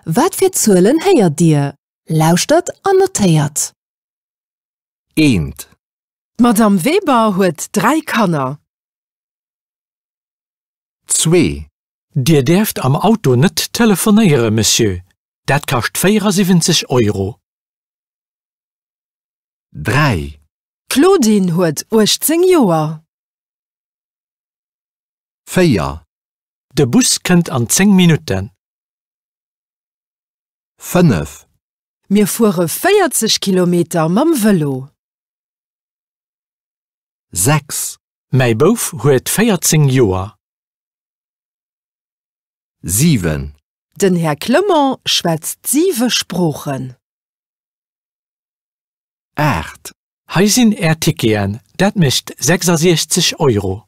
Wat fir Zuelen héiert Dir? Lauschtert an notéiert! Eent. D'Madame Weber huet 3 Kanner. Zwee. Dir däerft am Auto net telefonéiere, Monsieur. Dat kascht 74 Euro. 3. D'Claudine huet 18 Joer. 4. De Bus kënnt an 10 Minutten. 5. Mir fuere 40 Kilometer mam Vëlo. 6. Mäi Bouf huet 14 Joer. 7. Den Här Clement schwätzt siwe Sproochen. 8. Hei sinn Är Ticketen, dat mécht 66 Euro.